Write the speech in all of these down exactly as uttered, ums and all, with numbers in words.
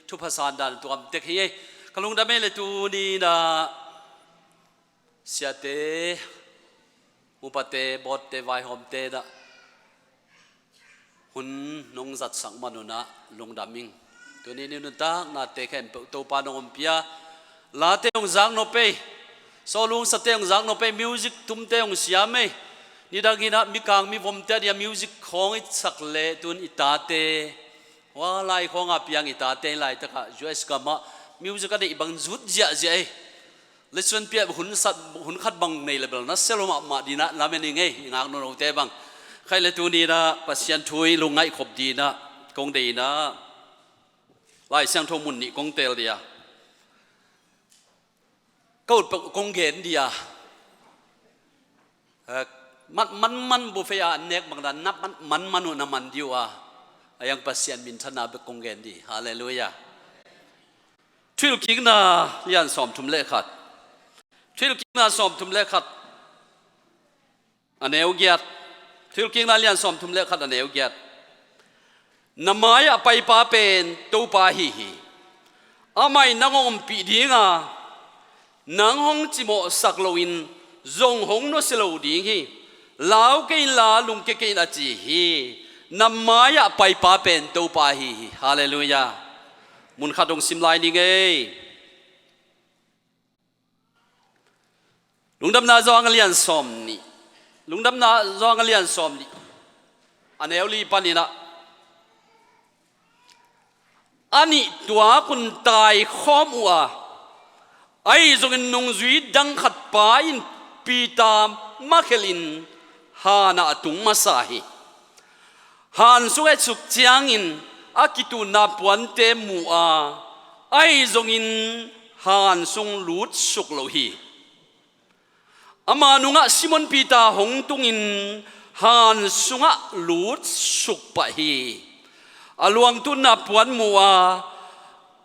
thupha san dan tuam tek hi ei. Ka lungdam ei le tuni-in ah siate, upate, bawtte, vaihawmte in ah hun nong zatsak man un ah lungdam ing. Tuni-in i nuntaknate khempeuh Topa nong ompih a, late hong zak nop ei, sawlung sate hong zak nop ei, music tumte hong siam ei. Nidang in ah mikang mivomte a dia music khawng i sak leh tun i tate, hua lai khawng a piang i tate laitakah U S gam ah music a deih bang zut ziahziah ei. Lesson piah hun sat, hun khat bang nei le bel na sel mahmah ding in ah lamen ing ei, i ngak nunote bang. Khaih le tuni-in ah Pasian thu i lungngaih khop ding in ah kong deih in ah Lai Siangtho mun nih kong teel ding a, ka ut peuh kong gen ding a, eh, man, man, man buffet a an nek bang dan na man, man, man uh na man ding uh a, a yang Pasian minthanna bek kong gen ding. Halleluiah. Thuhilhkikna lian sawmthum le khat. Thuhilhkikna sawmthum le khat, a neu giat. Thuhilhkikna lian sawmthum le khat, a neu giat. Na mai-ah paipa pen Topa ahi hi. Amah in nang hong ompih ding a, nang hong cimawhsak loin zong hong nusia lo ding hi. Lau kei inla lungkia kei in, a ci hi. Na mai-ah paipa pen Topa ahi hi. Halleluiah. Mun khat hong sim lai ning ei. Lungdamna Johan a lian sawmnih. Lungdamna Johan a lian sawmnih, a neu li panin ah, a nih tuakun taikhawm uh a, ahi zongin nungzui dang khat pa in Peter makhelhin han ah a tung masa hi. Han sung a etsuk ciangin a kituhna puante mu a, ahi zongin han sung lutsuk lo hi. Ama nungah Simon Peter hong tungin han sungah lutsuk pah hi. A luang tunna puan mu a,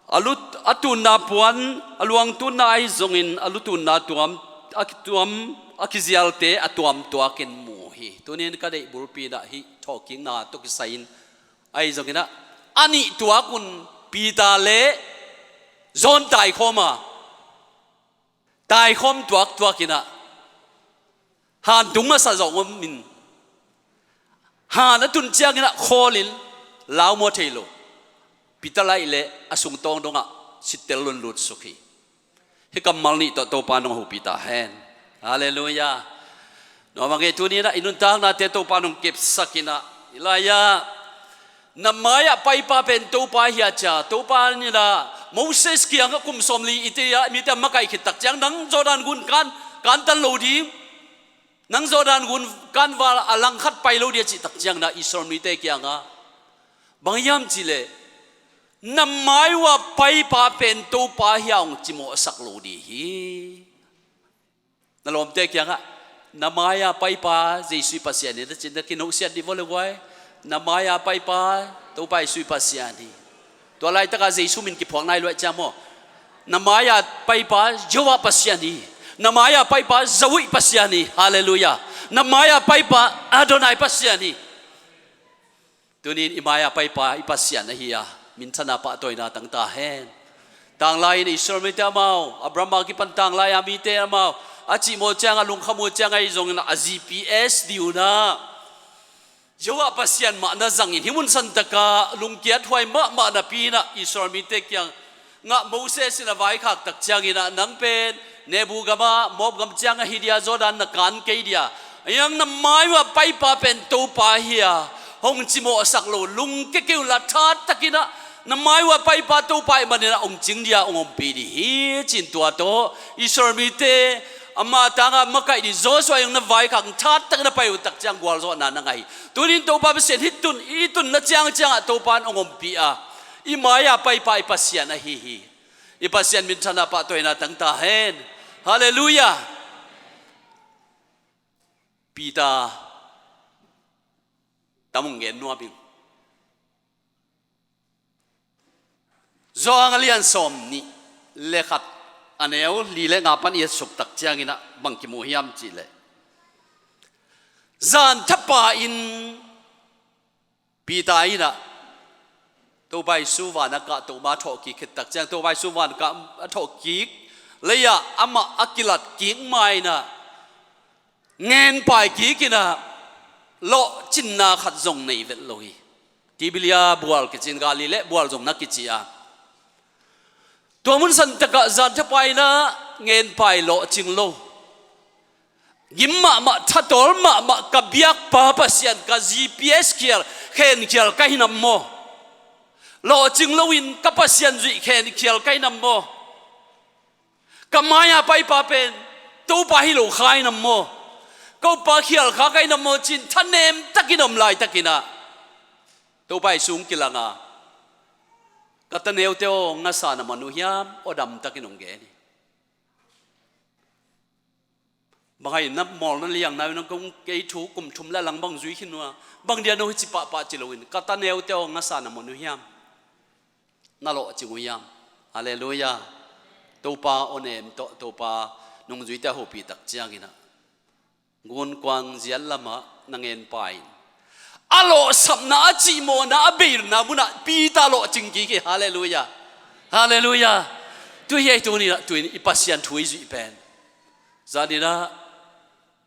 a lu, a tunna puan, a luang tunna ahi zongin a lu tunna tuam, a tuam, a kizialte a tuam tuakin mu hi. Tuni-in ka deih bulpi in ah hih thawhkikna tawh kisai-in, ahi zongin ah, a nih tuakun Peter le John taikhawm a, taikhawm tuaktuak in ah, han tung masa zong om in, han a tun ciangin ah khawl in, lau maw thei lo, Peter laih le a sungtawng dongah sittel lun lutsuk hi. Hih kammal nih tawh Topa nong hopih ta hen. Halleluiah. Nuam a ngei tuni-in ah i nuntaknate Topa nong kepsak in ah, i lai-ah, na mai-ah paipa pen Topa ahi hi, a ci a, Topa in ah Moses kiangah kum sawmli i tei a, mite a makaih khit tak ciang, nang Jordan gun kan, kantan lo ding, nang Jordan gun kanval a langkhat pai lo ding, a cih tak ciangin ah Israel mite kiangah, bang hiam cih leh, na mai-ah paipa pen Topa ahi a, hong cimawhsak lo ding hi. Na lawmte kiangah, na mai-ah paipa Jesu i Pasian hi, na cin na kinosiat dih vua le guai. Na mai-ah paipa Topa Jesu i Pasian hi. Tua laitakah Jesu min kiphuak nai luai ciang maw. Na mai-ah paipa Jehovah Pasian hi. Na mai-ah paipa Yahweh Pasian hi. Halleluiah. Na mai-ah paipa Adonai Pasian hi. Tuni-in i mai-ah paipa i Pasian ahi a, minthanna pahtawina tang ta hen. Tanglai-in Israel mite amau, Abraham a kipan tanglai a mite amau, a cihmawh ciangah, lungkham uh ciangah, ahi zongin a G P S dih un ah, Jehovah Pasian mah na zangin, hih mun santakah lungkiat huai mahmah napi-in ah Israel mite kiang ngah Moses in a vaikhak tak ciangin ah, nang pen Nebu gamah, Moab gam ciangah hi dia, Jordan na kan kei dia. Ahi zongin na mai-ah paipa pen Topa ahi a, hong cimawhsak lo, lungkia kei unla thattakin ah, na mai-ah paipa Topa ahih manin ah hong cing dia, hong ompih dih hi, ci-in tua tawh Israel mite ama tangah makaih dih Joshua in na vaikhak, thattakin a pai uh tak ciang gualzawhna na ngah hi. Tuni-in Topa Pasian hih tun, i tunna ciangciangah Topa in hong ompih a, i mai-ah paipa i Pasian ahi hi. I Pasian minthanna pahtawina tang ta hen. Halleluiah. Peter, tam hong gen nuam ing. Johan a lian sawmnih le khat, a neu li le nga pan i etsuk tak ciangin ah bang kimu hiam cih leh, zan thapa in Peter in ah, Topa Jesu van a kahto ma a thawhkik khit tak ciang, Topa Jesu van a thawhkik lei-ah amah a kilat kik ma-in ah, ngenpai kik in ah, lawhcinna khat zong nei vet lo hi. Tiberia bual kici-in, Galilee bual zong na kici a, tua mun santak ah zan thapai in ah ngenpai, lawhcing lo. Gim mahmah, thatawl mahmah, ka biakpa Pasian, ka G P S khial, khenkhial ka hi nam maw? Lawhcing loin ka Pasian zuih khenkhial ka hi nam maw? Ka mai-a paipa pen Topa hi lo kha hi nam maw? Ka uppa khial kha ka hi nam maw, ci-in thanem takin om laitakin ah, Topa Jesu hong kilang a, "Ka ta neute aw, ngasa na man uh hiam?" aw damtakin hong gen hi. Bang hang hiam na mawl na liang na uh, nang kong, kei thu kum thum le a lang bang zui khin uh a, bang dia no hici pahpah ci loin, "Ka ta neute aw, ngasa na man uh hiam? Na lawhcing uh hiam?" Halleluiah. Topa aw nem tawh, Topa nungzuite a hopih tak ciangin ah, gunkuang ziat lamah na ngenpai in, a lawhsapna, a cihmawhna, a beirna munah Peter lawhcing kik hi. Halleluiah. Halleluiah. Tu hi ei, tuni-in ah, tu-in i Pasian thu i zuih pen. Zanin ah,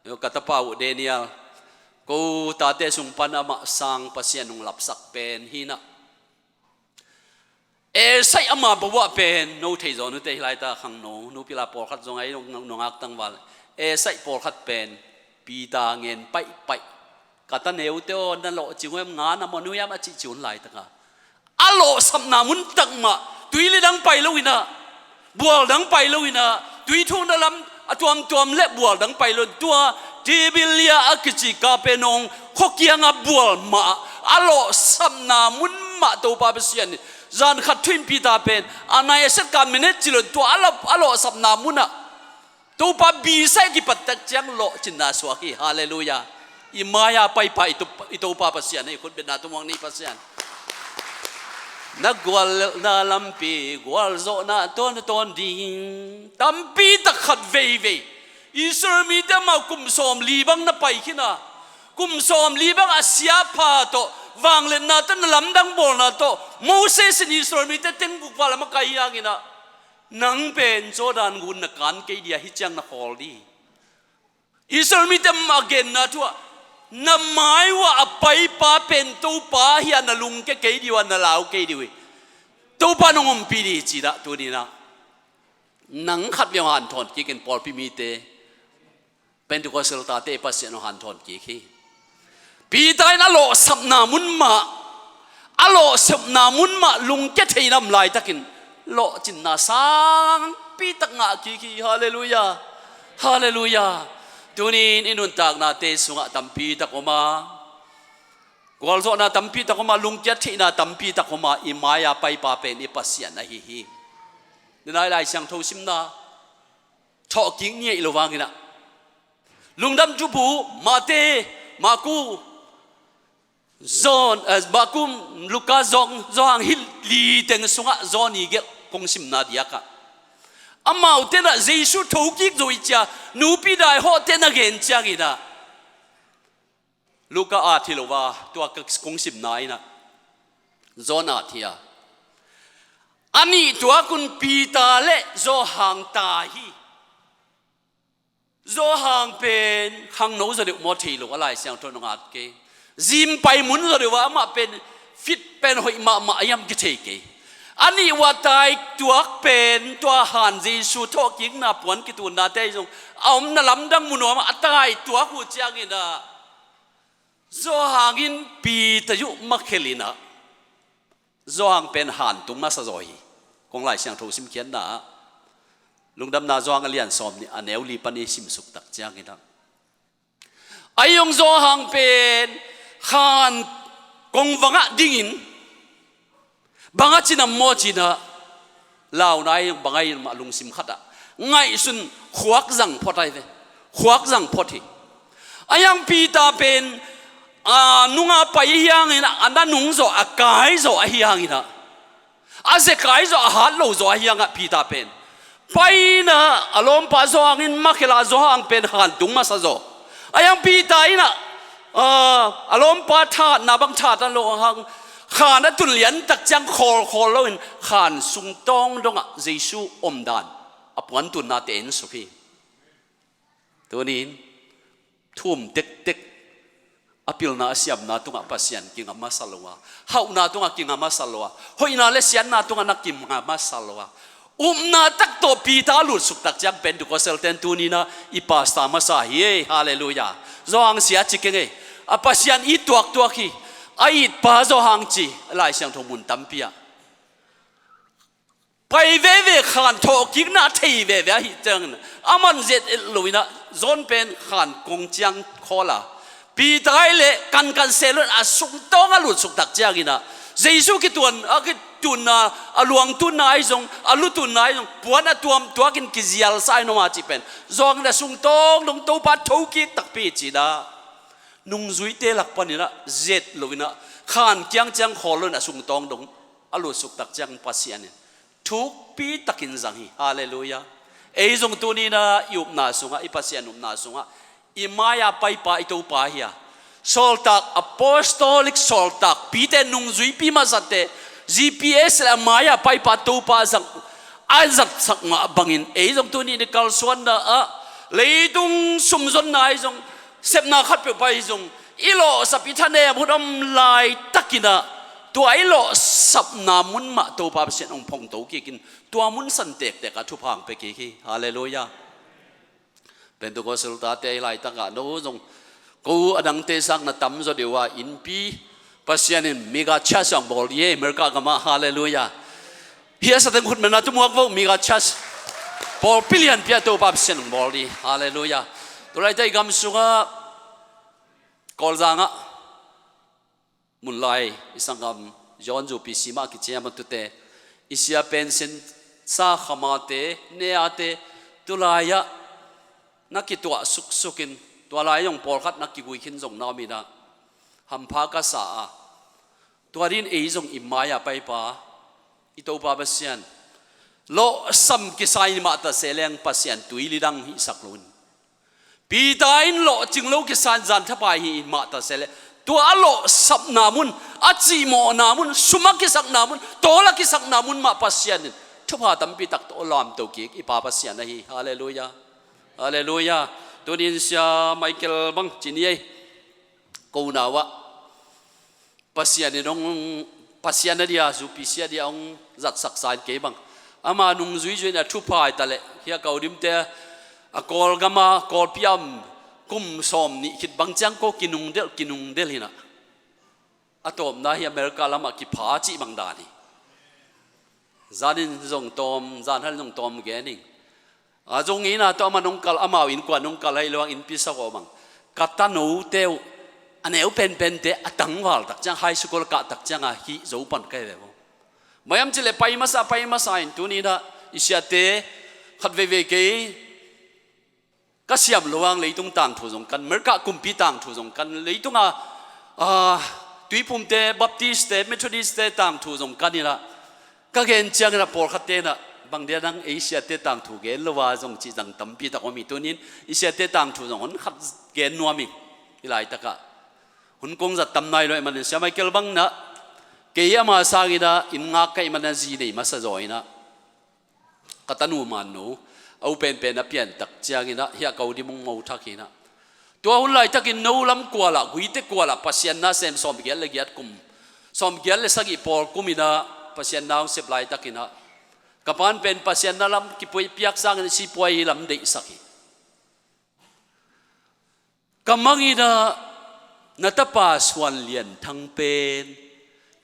ka tapa uh Daniel, ko tate sung pan amah sang Pasian hong lapsak pen hi-in ah, essay ama bawah pen, no thei zaw nute, hi laita khangno, nupila pawlkhat zong ahi, nungak tangval, essay pawlkhat pen Peter ngen paihpaih. "Ka ta neute aw, na lawhcing uh hiam, ngasa na man uh hiam?" a cihcih hun laitak a, a lawhsapna mun tak mah, tui le dang pai loin ah, bual dang pai loin ah, tui thukna lam a tuamtuam le bual dang pai loin, tua Tiberia a kici Kapernaum khua kiangah bual mah, a lawhsapna mun mah Topa Pasian in, zan khat thu-in Peter pen a nai a siat ka minute ci loin, tua a law-, a lawhsapna munah Topa visa kipat tak ciang lawhcinna suak hi. Halleluiah. I mai-a paipa i Topa, i Topa Pasian, i khutbetna tumuang ni Pasian. Na guallelhna lampi gualzawhna tawh na tawn ding. Tampi tak khat veivei, Israel mite amau kum sawmli bang na pai khin a, kum sawmli bang a siapha tawh, vangliatna tawh, na lamdang bawlna tawh, Moses in Israel mite teng guk val a makai hi hangin ah, nang pen Jordan gun na kan kei ding a, hih ciang na khawl ding. Israel mite a genna thu ah, na mai uh ah a paipa pen Topa hi a, na lungkia kei ding uh a, na lau kei ding uh hi. Topa in hong ompih ding hi ci-in ah, tuni-in ah nang khat vei hong hanthawn kik in, pawlpi mite, Pentecostal tate, Pasian hong hanthawn kik hi. Peter in a lawhsapna mun mah, a lawhsapna mun mah lungkia thei nam laitakin lawhcinna sangpi tak ngah kik hi. Halleluiah. Halleluiah. Tuni-in i nuntaknate sungah tampi tak om a, gualzawhna tampi tak om a, lungkia theihna tampi tak om a, i mai-a paipa pen i Pasian ahi hi. Nidang Lai Siangtho simna, thawhkik ni ei lo vangin ah, Lungdamna Thubu, Mate, Maku, John, eh, Maku, Luka, John, Johan, hih li teng sungah John i gelh kong simna diakah, amaute in ah Jesu thokik zo hi ci-a nupi daihawhte in a gen ciangin ah, Luka at hi lo a, tua ka kong simna in ah John at hi a, a nih tuakun Peter le Johan ta hi. Johan pen khangno zaw deuh maw, thei lo, a Lai Siangtho in hong at kei. Zimpai mun zaw deuh a, amah pen fit pen hoih mahmah a hiam kithei kei. A nih uh a tai tuak pen tua han Jesu thawhkikna puan kitunnate ahi zong a omna lamdang mu nuam a, a tai tuak uh ciangin ah Johan in Peter uh makhelh in ah, Johan pen han tung masa zaw hi. Kong Lai Siangtho simkhiatna ah, Lungdamna Johan a lian sawmnih, a neu li pan i simsuk tak ciangin ah, ahi zong Johan pen han kongvang ah dingin, bang a ci nam maw ci-in ah, launa in bang a hi mah, lungsim khat ah ngaihsun, khuak zang phot ahi ve. Khuak zang phot hi. Ahi zong Peter pen, a, nung a pai ahi hangin ah, a na nung zaw, a kai zaw ahi hangin ah, a zekai zaw, a hat lo zaw ahi hangah Peter pen pai-in ah, a lawmpa Johan in makhelh a, Johan pen han tung masa zaw. Ahi zong Peter in ah, a, a lawmpa thahatna bang thahat a, Johan Khan a tun lian tak ciang khawlkhawl loin khan sungtawng dongah Jesu omdan a puantunnate en suk hi. Tunin thum tektek a pilna a siamna tungah Pasian kinga masa lo a, hauhna tungah kinga masa lo a, hoihna le siatna tungah na kinga masa lo a, upna tak tawh Peter a lutsuk tak ciang Pentecostal ten tuninah i pasta masa hi ei. Halleluiah. Zawhang sia ci keng ei. A Pasian it tuaktuak hi. A it pa Zawhang ci Lai Siangtho mun tampi ah. Pai veve khan thawhkikna a thei veve ahi ciangin a man zet et loinah John pen khan kong ciang khawl a, Peter le kankan seh loin a sungtawng a lutsuk tak cianginah Jesu kituan a kitunna, a luangtunna ahi zong, a lutunna ahi zong, puan a tuamtuakin kizialsa ahi noma cih pen Zawhang in a sungtawng dong Topa thokik takpi cinah nungzuite lak paninah zet loinah khan kiang ciang khawl loin a sungtawng dong a lutsuk tak ciang Pasian in thukpi takin zang hi. Halleluiah. Ei zong tuninah i upna sungah, i Pasian upna sungah i mai-a paipa i Topa hi a, sawltak, apostolic sawltakpite, nungzuipi masate, G P S le a mai-a paipa Topa a zang, a zatsak mah bangin ei zong tuni ni kalsuanna ah leitung sumzonna ahi zong, sepna khatpeuh pai zong i lawhsap, i thanem hun om laitakinah tua i lawhsapna mun mah Topa Pasian hong phongto kikin tua mun san tektek a thupha hong pia kik hi. Halleluiah. Pentecostal tate ahi laitakah no zong ko a dangte sang na tamzaw deuh a, innpi Pasian in mega church hong bawl dih ei America gamah. Halleluiah. Hih a sateng khutmena tumuak vo, mega church pawlpi lianpi a Topa Pasian hong bawl dih. Halleluiah. Tulaitak i gam sungah Kawlzangah munlai i sanggam John Zupi Sima kiciam a tute, i sia pension sa khamate, neate, tulaiah na kituah suksukin, tua lai zong pawlkhat na kigui khin zong na om inah hampha ka sa a, tua din ei zong i mai-a paipa i Topa Pasian lawhsam kisa in mah ta se leng Pasian tuili dang hihsak loin Peter in lawhcing lo kisan zan thapai hi in mah ta se leh tua a lawhsapna mun, a cihmawhna mun, sum a kisakna mun, tawl a kisakna mun mah Pasian in thupha tampi tak tawh lamto kik i Pa Pasian ahi. Halleluiah. Halleluiah. Tunin sia Michael bang ci ni ei. Ko nau ah Pasian in hong, Pasian a dia, Zupi sia a dia hong zatsaksa in kei bang ama nungzuizui in a thupha hi ta leh hia Kaudimte a Kawlgama Kawlpi a om kum sawm nih khit bang ciang ko kinungdelh, kinungdelh hinah a tawpna hi America lamah kipha cih bang dan hi. Zanin zong tawm, zanhal zong tawm gen ing. A zong ina tawh amah nong kal, amau innkuan nong kal ahi lo ang innpi sak aw bang. Ka tanote uh a neu penpente a tangval tak ciang, high school kah tak cianga hih zo pan ka hi ve maw. Maiam cileh pai masa, pai masa in tuninah i siate khat veivei kei ka siam lo ang leitung tangthu zong kan, America kumpi tangthu zong kan, leitunga, ah, Tuiphumte, Baptistte, Methodistte tangthu zong kan inah ka gen ciangin a pawlkhatte inah bang dia nang ei siate tangthu gen lo a zong cih zang tampi tak om hi. Tunin i siate tangthu zong hun khat gen nuam hi. Hih laitakah hun kong zat tam nai lo ahih manin sia Michael bang inah kei ama sanginah inn ngak ka hih manin zi nei masa zaw inah ka tanu manno a u penpen a piantak cianginah hih a Kaudim hong mo thak hinah. Tua hun laitakin no lam kualah, Guite kualah Pasian na sem sawmgiat le giat kum, sawmgiat le sagih pawl kuminah Pasian na hong sep laitakinah ka pan pen Pasian na lam kipuai piak sangin sipuai lam deihsak hi. Ka manginah na tapa Suan Lian Thang pen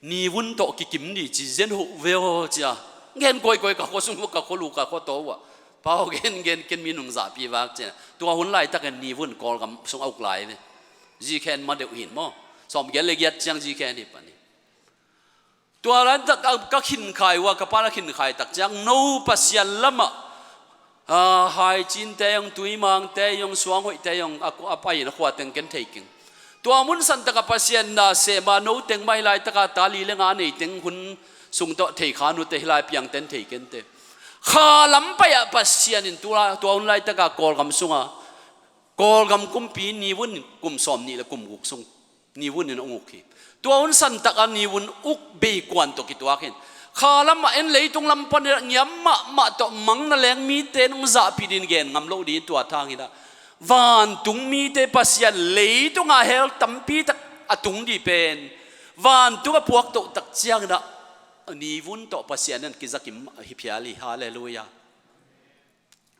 nivun tawh kikim ni ci zen huh ve aw cia. Gen kawikawi ka khua sung, ka khua lu, ka khua taw uh ah pa aw gen gen ken mi nungzahpi vak cia. Tua hun laitakin nivun Kawlgam sung a uk lai ve. Zikhen ma deuh hin maw. Sawmgiat le giat ciang zikhen hi pan hi. Tua lantak ka, ka khinkhai uh a, ka pa na khinkhai tak ciang no Pasian lamah, ah, Haicinte zong, Tuimangte zong, Suanghoihte zong a, a pai in a khua teng ken thei keng. Tua mun santakah Pasian na sema no teng mah hih laitaka ta li le nga nei teng hun sung tawh thei kha nute hih lai piangten thei kente. Kha lam pai-ah Pasian in tua, tua hun laitaka Kawlgam sunga Kawlgam kumpi nivun kum sawm nih le kum guk sung Nivun in hong uk hi. Tua hun santak a nivun uk bei kuan tawh kituak hi. Kha lamah en, leitung lam pan in ngiam mahmah tawh mang na leng mite in hong zahpih dingin gen ngam lo ding, tua thang in ah vantung mite Pasian leitung a hell tampi tak a tung ding pen vantung a puak toh tak ciangin ah nivun tawh Pasian in kizakim hi phial hi. Halleluiah.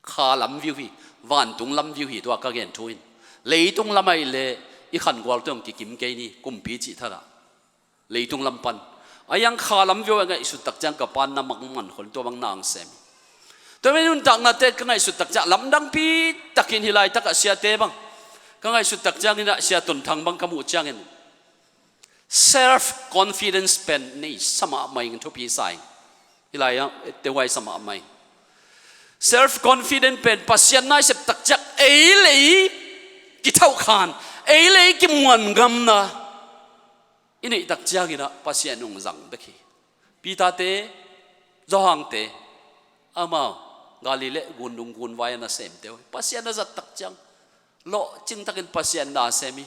Kha lam view hi, vantung lam view hi, tua ka gen thu in. Leitung lam ahih leh i khangualte hong kikim kei ni, kumpi cih thadah. Leitung lam pan. A hiang kha lam view a ngaihsut tak ciang ka pa'n na mang man khol, tua bang na hong sem. Tua bang nuntaknate ka ngaihsut tak ciang lamdangpi takin hih laitak ah siate bang ka ngaihsut tak ciangin ah Sia Ton Thang bang ka muh ciangin self confidence pen nei sa mahmah ing, thupi sa ing. Hih lai ah ette huai sa mahmah ing. Self confidence pen Pasian na i sep tak ciang ei le ei kithauhkhan, ei le ei kimuan ngamna i neih tak ciangin ah Pasian hong zang bek hi. Peter-te, Johan-te, amau Galilee gun dung gun vai a nasemte uh, Pasian a zat tak ciang lawhcing takin Pasian na sem hi.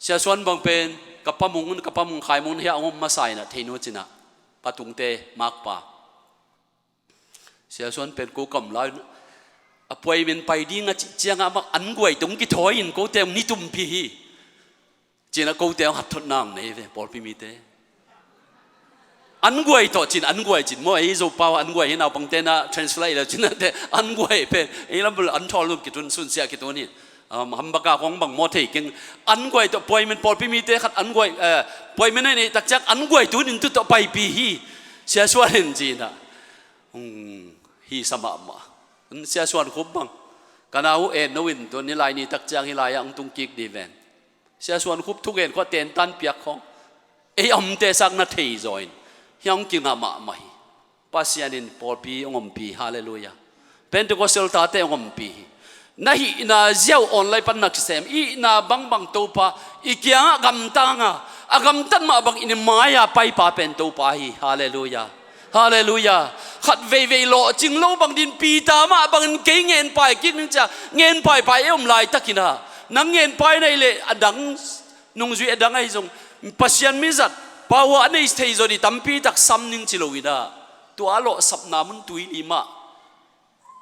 Sia Suan bang pen ka pa Mung, ka pa Mung Khai Mung hiah hong om masa in ah, Theinu cin ah, Pa Tungte makpa. Sia Suan pen ko kam lai, appointment pai ding a cih ciangah amah anguai tawh kithawi in kote hong nitumpi hi. Cin ah kote hong hatthotna hong nei ve, pawlpi mite. Anguai tawh cin, anguai cin maw, ei Zopau anguai hi, naupangte na translate lo cin ah te anguai pen ei lam bul an thawl lum kitun, sunsia kitun hi. Um, hambaka khong bang maw thei keng. Anguai tawh appointment, pawlpi mite khat anguai, eh, appointment a i neih tak ciang anguai tun in tu tawh paipi hi. Sia Suan in cin ah. Hmm, hi sa mahmah. Sia Suan Khup bang. Ka nau en no in tun hih lai ni tak ciang hih lai ah hong tung kik ding ven. Sia Suan Khup thugen khua tentan piak khong ei omte sang na thei zaw in. Hiah hong kingah mahmah hi. Pasian in pawlpi hong ompih hi. Halleluiah. Pentecostal tate hong ompih hi. Na hihna ziau online pan na kisem, i hihna bangbang Topa i kiangah gamtang a, a gamtat mah bangin i mai-a paipa pen Topa hi. Halleluiah. Halleluiah. Khat veivei lawhcing lo bang dingin Peter mah bangin kei ngenpai kik ning cia, ngenpaipai i om laitakin ah, nang ngenpai na hih leh a dang nungzui a dang ahi zong Pasian mizat, power a nei thei zaw ding tampi tak sam ning ci lo in ah, tua a lawhsapna mun tuili mah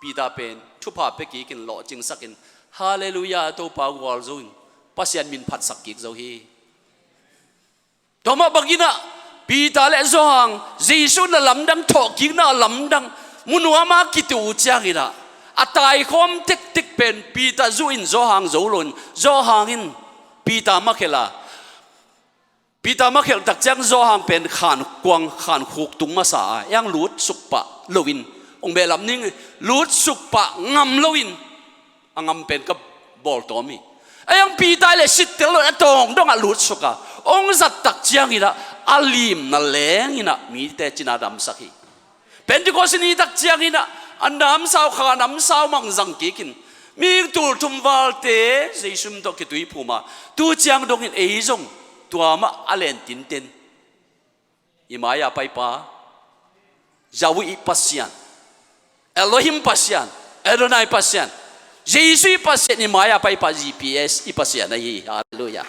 Peter pen thupha pia kik in lawhcingsak in, Halleluiah, Topa gualzo in Pasian min phatsak kik zo hi. Tua mah bangin ah Peter le Johan, Jesu na lamdang, thawhkikna lamdang mu nuam a kitu ciangin ah, a taikhawm tektek pen Peter zu in Johan zo lo in, Johan in Peter makhelh a, Peter makhelh tak ciang Johan pen khankuang, khankhuk tung masa a, ei ang lutsuk pah lo in, hong behlap ning, lutsuk pah ngam lo in, a ngam pen ka bawltawm hi. Ei ang Peter le sittel lo in a tawng dongah lutsuk a, hong zat tak ciangin ah a limna leng in ah mite cina damsak hi. Pentecost ni tak ciangin ah a namsau kha, namsau mangzang kik in, mi tul thum valte Jesu min tawh kituiphum a, tu ciang dongin ei zong tua mah a len tinten i mai-a paipa, Yahweh Pasian, Elohim Pasian, Adonai Pasian, Jesu i Pasian, i mai-a paipa, G P S i Pasian ahi hi. Halleluiah.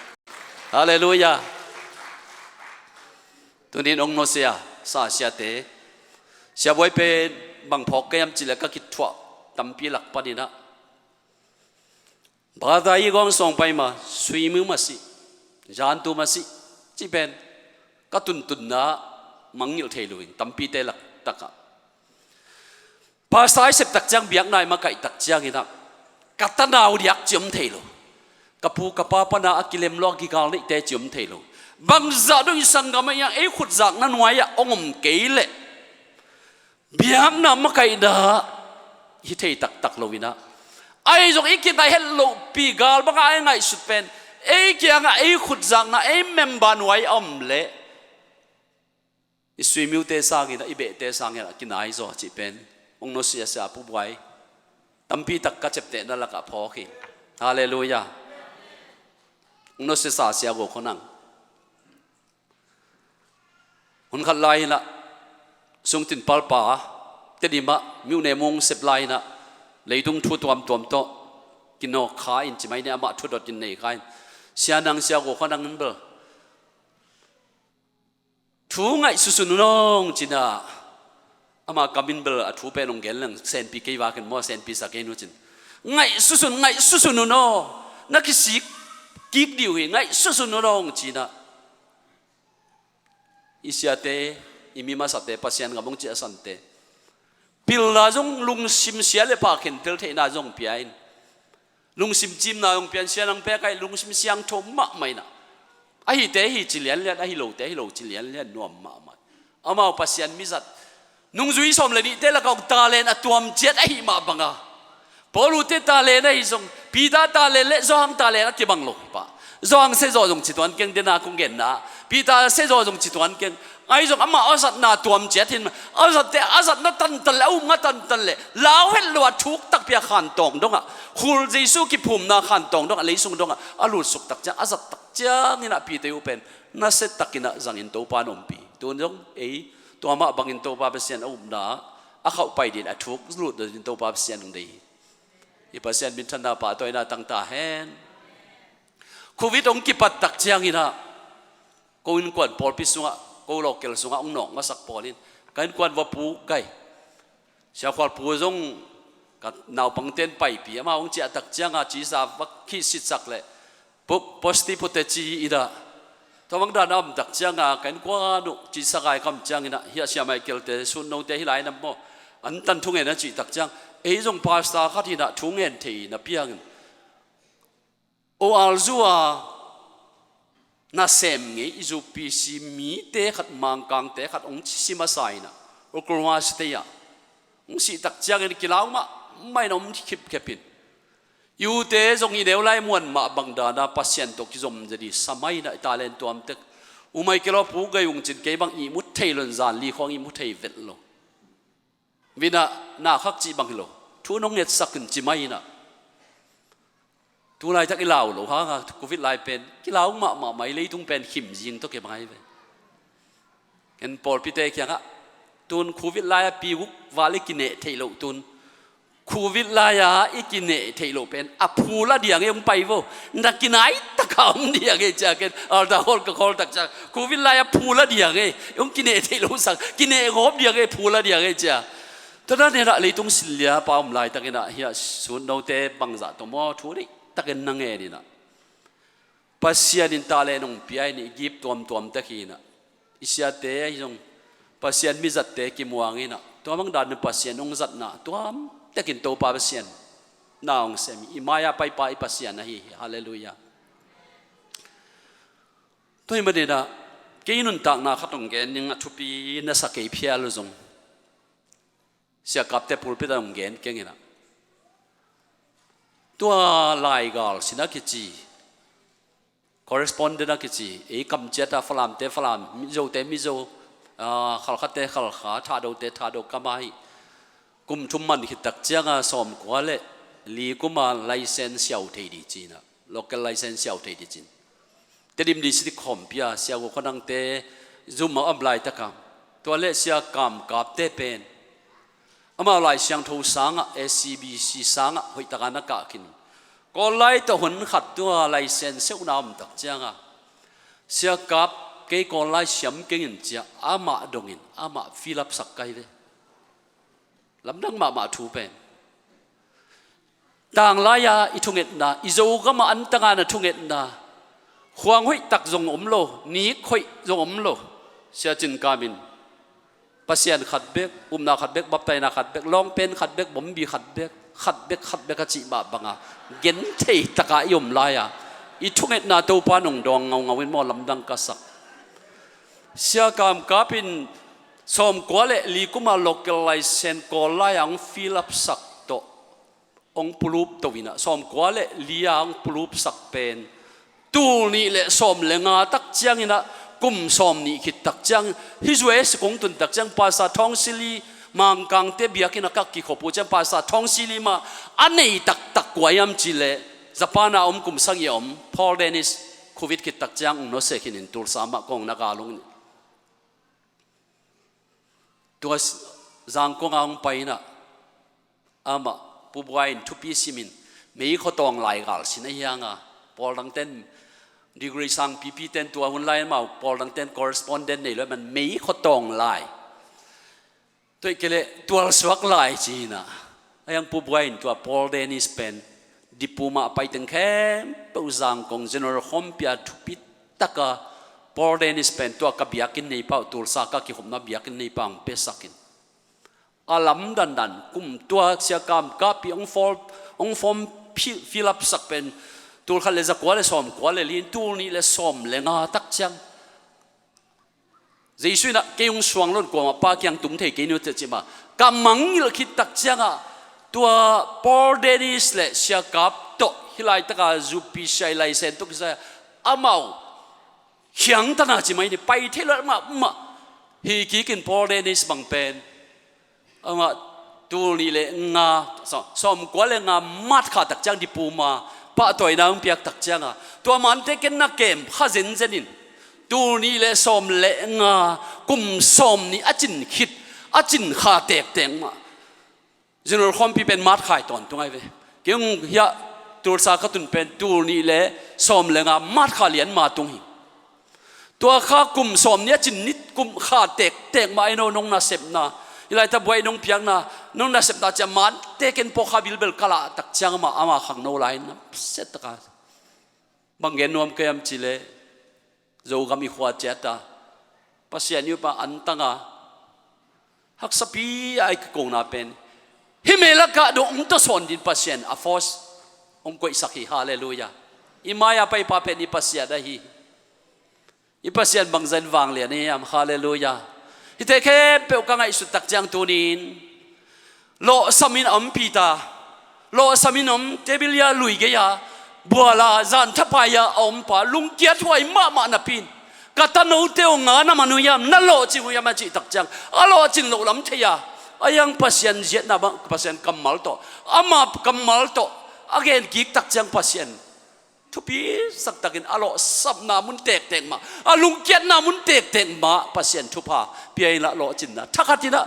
Halleluiah. Tunin hong nusia sa siate, Sia Buai pen bang phawk ka hiam cih leh ka kithuah tampi lak panin ah, Bata i gawng sawng pai ma, suimiu ma si, zantu ma si, cih pen ka tuntunna mangngilh thei lo in, tampite lak takah. Pastor i sep tak ciang, biakna i makaih tak ciangin ah, ka tanau diak ci om thei lo. Ka pu ka pa pana a kilem lo, a kigal neihte ci om thei lo. Bangzah dong i sanggamah hiang ei khutzakna nuai-ah hong om kei leh, biakna makaihna hi thei taktak lo in ah, ahi zong i kingaih het lohpi gal bangah a i ngaihsut pen, ei kiangah ei khutzakna, ei member nuai a om leh, i suimiute sangin ah, i behte sangin ah kinai zaw cih pen hong nusia sia Pu Buai, tampi tak ka ciaptehna lakah phawk hi. Halleluiah. Hong nusia sa sia Go Khua Nang. Hun khat lai-in ah, sungtin palpa, Tedim ah, myone mung sep lai-in ah, leitung thu tuamtuam tawh kinawk kha in ci mai ni, amah thu dot in nei kha in, Sia Nang, Sia Go Khua Nang in bel Thu ngaih susun un aw, ci-in ah, ama kam in bel a thu pen hong gen leng, senpi kei vak in maw, senpi sa kei un cin. Ngaih susun, ngaih susun un aw, na kisik kik dih uh hi, ngaih susun un aw, ci-in ah. I siate, i mi masate, Pasian gam hong ciah sante, pilna zong, lungsim sia le pha khentel theihna zong pia in. Lungsim cimna zong pia in, sia nang pek a, lungsim siangtho mahmah in ah. Ahite hi ci lianlian, ahi lote ahi lo ci lianlian, nuam mahmah. Amau Pasian mizat, nungzui sawm le nihte lakah talent a tuam ciat ahih mah bang a, Paul-te talent ahi zong, Peter talent le Johan talent a kibang lo hi pah. Johan siazaw zong ci tuan keng, dena kong genna, Peter siazaw zong ci tuan keng. Ahi zong amah a zatna tuam ciat hi in, a zatte a zatna tantan le, a upna tantan le, lau het lo a thuk takpi a khantawng dongah, khul Jesu kiphumna khantawng dongah, leisung dongah a lutsuk tak ciang, a zat tak ciangin ah Peter uh pen nasia takin ah zangin Topa in ompih. Tun zong ei, tua mah bangin Topa Pasian a upna a khauh pai ding, a thuk lut ding Topa Pasian hong deih hi. I Pasian minthanna pahtawina tang ta hen. Covid hong kipat tak ciangin ah, ko innkuan pawlpi sungah, ko local sungah hong nawk masak pawl in, ka innkuan va puk gai. Sia Khual Pu zong ka naupangte'n paipih, amah hong ciah tak ciangin cisa va khihsitsak leh, pu-, positive pute ci in ah. Tua bang dan a om tak ciangin ka innkuan uh cisa gai ka om ciangin ah, hiah Sia Michael-te, Sutno-te hi lai na maw, an tan thungen a cih tak ciang, ei zong pastor khat hi in ah, thungen thei na piang in, O R zu a nasem ngei i zu P C mite khat, Mangkangte khat hong si masa in ah, Oklahoma State ah hong sih tak ciangin kilau mahmah in ah om khipkhep in, i ute zong i neu lai muan mah bang dan a Pasian tawh kizom zaw ding sa mai in ah, i talent tuam tek. U Michael aw, puk gai ung cin, kei bang ihmu thei lo in, zan li khawng ihmu thei vet lo. Vin ah, na khak cih bang hi lo, thu nong ngetsak in ci mai in ah. Tu laitak i lau lo hang a, Covid lai pen kilau mahmah mai, leitung pen khim zing tawh kibang hi ve. Ken pawlpite kiangah, tun Covid lai-a pi guk val i kineh theih loh tun, Covid lai-a i kineh theih loh pen a phul a diang e, hong pai vo. Na kinai taka hong diang e cia, ken altar hall ka khawl tak ciang, Covid lai-a phul a diang e, hong kineh theih loh sak, kineh gawp diang e, phul a diang e cia. Tua dan in ah leitung sin liapa om laitakin ah, hiah Sutnote bangzah tawh maw, thu deihtakin na ngen in ah, Pasian in talent hong pia in, i gift tuamtuam tek hi in ah, i siate ahi zong Pasian mizatte kimuang in ah, tua bang dan in Pasian hong zatna tuam tekin Topa Pasian na hong sem hi. I mai-a paipa i Pasian ahi hi. Halleluiah. Tua hi manin ah, kei nuntakna khat hong gen ning, a thupi na sa kei phial uh zong, Sia Kapte pulpit ah hong gen keng in ah, tua laigal sin a kici, correspondent a kici, ei kam ciat a Falamte Falam, Mizote Mizo, ah, Khalkhate Khalkha, Thahdote Thahdo kam a hi. Kum thum man khit tak ciangin sawmkua le li kum a license siau thei ding ci in ah, local license siau thei ding ci in. Tedim District khawmpi ah Sia Gu Khua Nangte zum a om laitak a, tua le Sia Kam Kapte pen amau Lai Siangtho sangah, S C B C sangah hoihtak a na kah khin. Kawl lai tawh hun khat tua license seuhna om tak ciangin, Sia Kap, kei Kawl lai siam keng in cia, amah dongin amah fill up sak kai ve. Lamdang mahmah thu pen. Tanglai-a i thungetna, i Zogam ah antanga na thungetna, khuang hoih tak zong om lo, nik hoih zong om lo. Sia Cin Kam in Pasian khat bek, upna khat bek, baptaina khat bek, lawngpen khat bek, bombi khat bek, khat bek, khat bek a cih mah banga, gen thei taka i om lai-a, i thungetna Topa in hong dawng ngaungau in maw, lamdang ka sak. Sia Kam Kap in sawmkua le li kum a local license Kawl lai-a hong fill up sak tawh, hong pulup to in ah, sawmkua le li-a hong pulup sak pen tul nih le sawm le nga tak ciangin ah, kum sawm nih khit tak ciang, hih U S kong tun tak ciang, Pastor Thawng Si Li, Mangkangte biakinn ah ka kikhop uh ciang, Pastor Thawng Si Li mah a nei taktak kua hiam cih leh, Japan ah om, kum sagih a om, Paul Dennis, Covid khit tak ciang hong nusia khin in, Tulsa mah kong na gal ung. Tua s-, Zangkong ah hong pai in ah, amah Pu Buai in thupi sim in, mei khua tawng laigal sin ahi hang a, pawl dangte'n Degree sang pipi ten tua hun lai amau pawl dang ten correspondent nei lo man mei khotawng lai. Tua ih kei leh tualsuak lai ci-in ah. A yang Pu Buai in tua Paul Dennis pen diploma a pai teng khempeuh Zangkong General Khawmpi a thupi taka Paul Dennis pen tua ka biakinn nei pah uh, Tulsa ka kikhopna biakinn nei pah uh hong piasakin. A lamdandan kum tua siakam kahpi hong form, hong form fi-, fill up sak pen tul khat le za kua le sawm kua le li in tul nih le sawm le nga tak ciang Jesu in ah kei hong suang lo in kuamah Pa kiang tum thei kei ni uh teh ci mah. Ka mangngilh khit tak ciangah tua Paul Dennis le siakap tawh hih laitaka zupi siai laisen tawh kisai amau khiangtana ci mai ni, pai thei lo mah mah. Hi kikin Paul Dennis bang pen amah tul nih le nga, sawm, sawm kua le nga mat kha tak ciang diploma pahtawina hong piak tak cianga tua mante ken na kem kha zenzen in tul nih le sawm le nga kum sawm nih a cin khit, a cin kha tektek mah. General Khawmpi pen mat khai tawntung ai ve. Kei hong hiah Tulsa ka tun pen tul nih le sawm le nga mat kha lian ma tung hi. Tua kha kum sawm nih a cin nih kum kha tektek mah ai no nong nasepna. Hih laitaka Buai nong piakna, nong nasepna ciah mante ken pawh kha bilbel ka lah tak ciang amah, ama khangno lai in namset taka. Bang gen nuam ka hiam cih leh Zogam i khua ciat a Pasian i upa antanga haksapi a i kikona pen hih mei lakah dong hong tawsawn din Pasian a force hong koihsak hi. Halleluiah. I mai-a paipa pen i Pasian ahi. I Pasian bangzah in vanglian i hiam? Halleluiah. Hihte khempeuh ka ngaihsut tak ciang tunin lawhsam in a om Peter, lawhsam in a om tebilia lui gei-a buala zan thapai-a a ompa lungkiat huai mahmah napi in ka tanote uh nga na man uh hiam, na lawhcing uh hiam a cih tak ciang a lawhcin loh lam thei-a a hiang Pasian ziatna bang, Pasian kammal tawh, ama kammal tawh a gen kik tak ciang Pasian thupi saktakin a lawhsapna mun tektek mah, a lungkiatna mun tektek mah Pasian thupha pia inah lawhcinna thakhat inah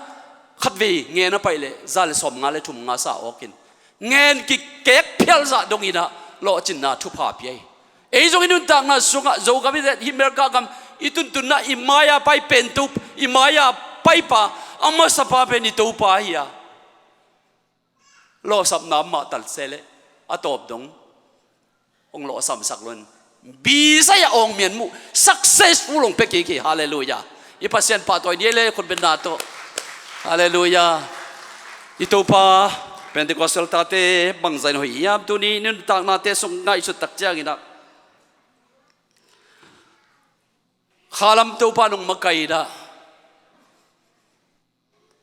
khatvei ngen a paih leh za le sawm nga le thum nga sa awkin ngen kikek phial zah dong inah lawhcinna thupha pia hi. Ei zong i nuntakna sungah Zogam i zet hi, Melka gam i tuntunna i mai-a pai pen to, i mai-a paipa a masapa pen i Topa hi a lawhsapna mah tal se leh a tawp dong hong lawhsamsak lo in bisai a awng mian muh successful hong pia kik hi. Halleluiah. I Pasian pahtawi ni le khutbetna tawh. Halleluiah. I Topa Pentecostal tate bangzah in hoih hiam tuni nuntaknate sung ngaihsut tak cianginah khalam Topa nong makai inah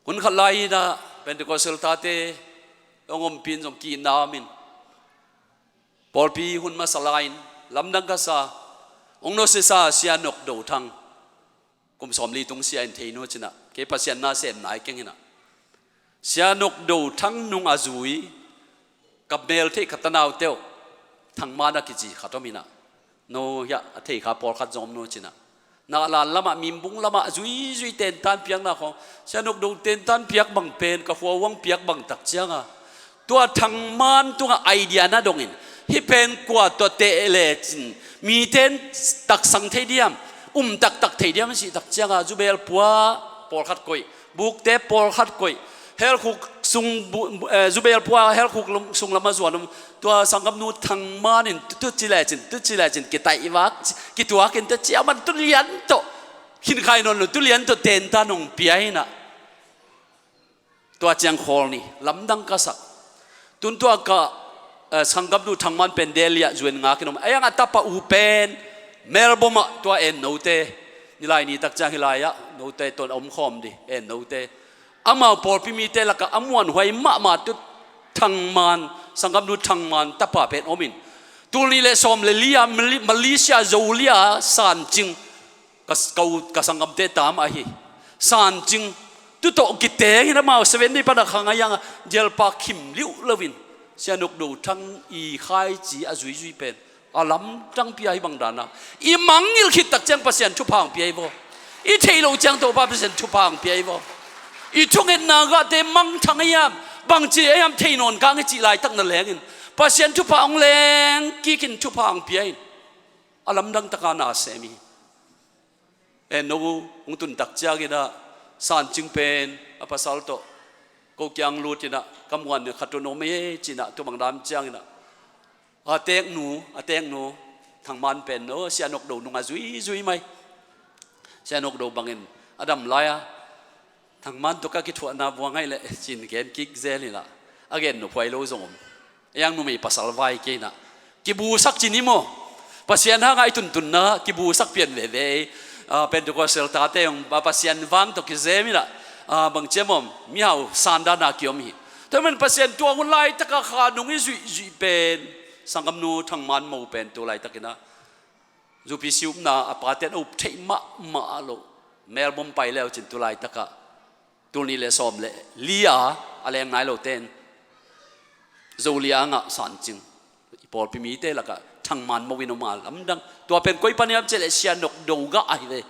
hun khat lai inah Pentecostal tate hong ompih in zong ki-itna om in pawlpi hun masa lai-in lamdang ka sa hong nusiasa Sia Nok Do Thang kum sawmli tung sia in thei nu cinah kei Pasian na sem nai keng inah Sia Nok Do Thang nung a zui ka mel theih ka tanaute uh Thang Man a kici khat om inah no hiah a thei kha pawlkhat zong om no cinah Naklan lamah, Mimbung lamah zuizui tentan piakna khawng Sia Nok Do tentan piak bang pen ka khua uang piak bang tak cianga tua Thang Man tungah idea na dongin hih pen kua tua teh lecin miten taksang thei diam, um taktak thei diam cih tak cianga Zubel pua pawlkhat koih, Bukte pawlkhat koih, Helkhuk sung bu-, bu-, eh, Zubel pua Helkhuk lum-, sung lamah zuan um tua sanggamnu Thang Man in tu, tu ci lecin, tu ci lecin kitaih vak, kituakin tua ciah man tu lian tawh khinkhai nawn lo, tu lian tawh tentan hong pia inah tua ciang khawl ni lamdang ka sak. Tun tua ka, eh, sanggamnu Thang Man pen Delhi ah zuan ngakin om a hiang a tapa uh pen Melbourne ah tua en note ni lai ni tak ciang hi lai-ah note tawh a om khawm di en note. Amau pawlpi mite lakah a muanhuai mahmah tu Thang Man, sanggamnu Thang Man tapa pen om in tul nih le sawm le li-a Mali-, Malaysia Zo li-a sancing ka, ka, ka sanggamte tam ahi. Sancing tu tawh kiteng in amau seven day pana khang a hianga jelpa khim liuh loin Sia Nok Do Thang i khaici a zuizui pen a lamdang pia hi bang dana i mangngilh khit tak ciang Pasian thupha hong pia hi vaw. I theih loh ciang Topa Pasian thupha hong pia hi vaw. I thungetna gahte mangthang a hiam, bangci a hiam thei nawn kang i cih laitak na lengin Pasian thupha hong leng kikin thupha hong pia in A lamdang taka na sem hi. En no hong tun tak ciangin ah San Cing pen a pasal tawh ko kiang lut in ah, ka muan in khat un om ei ci-in ah, tu bang dam ciangin ah, a teknu, a teknu Thang Man pen no, Sia Nok Do nung a zuizui mai. Sia Nok Do bangin a dam lai-a, Thang Man tawh ka kithuahna buang ahi leh ci-in gen kik zel in ah, a gen nop huai lo zong om. Ei ang numei pasal vai kei in ah, kibusak ci ni maw. Pasian hangah i tuntunna kibusak pian veve ei. Ah, Pentecostal tate hong, ah, Pasian vang tawh kizem in ah, ah, bang ci hiam maw, mihau sandan a kiom hi. Tua man Pasian tua hun laitak a kha nung i zuihzuih pen, sanggamnu Thang Man mo pen tu laitakin ah, UPC upna a pate'n a up theih mahmah lo. Melbourne pai le uh cin tu laitak ah, tul nih le sawm le li a, a leng nai lote'n Zo Liang ah San Cing, i pawlpi mite lakah Thang Man mo in om a, lamdang. Tua pen koi pan hiam cih leh Sia Nok Do gah ahi ve.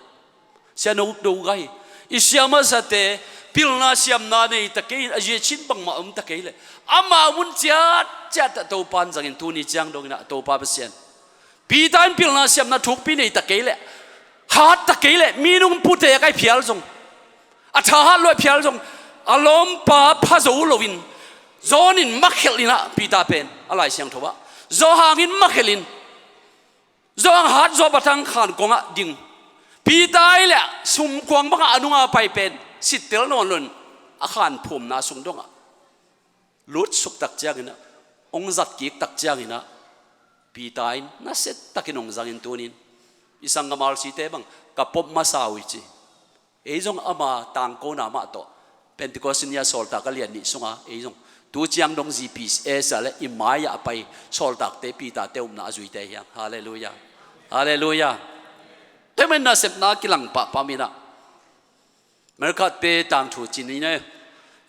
Sia Nok Do gah hi. I sia masate pilna siamna nei ta kei, a zia cin bangmah om ta kei leh, amau mun ciatciat ah Topa'n zangin tuni ciang dongin ah Topa Pasian, Peter in pilna siamna thukpi nei ta kei leh, hat ta kei leh, minung pute a kai phial zong, a thahat luai phial zong, a lawmpa pha zo loin, John in makhelh in ah, Peter pen a Lai Siangtho ah, Johan in makhelh in, Johan hat zawh batang khan kongah ding. Peter ahi leh sumkuang bangah a nunga pai pen sittel nawn loin, a khan phumna sung dongah lutsuk tak ciangin ah, hong zat kik tak ciangin ah, Peter in nasia takin hong zangin tunin, i sanggam R C te bang, ka pop masa uh hi ci. Ei zong ama tangkona mah tawh, Pentecost ni a sawltak a lian nih sunga ei zong tu ciang dong G P S ah le i mai-ah a pai sawltakte, Peter-te upna a zuite hi hang. Halleluiah. Halleluiah. Tua man nasepna kilang pahpah in ah, Americate tangthu ci ni ne.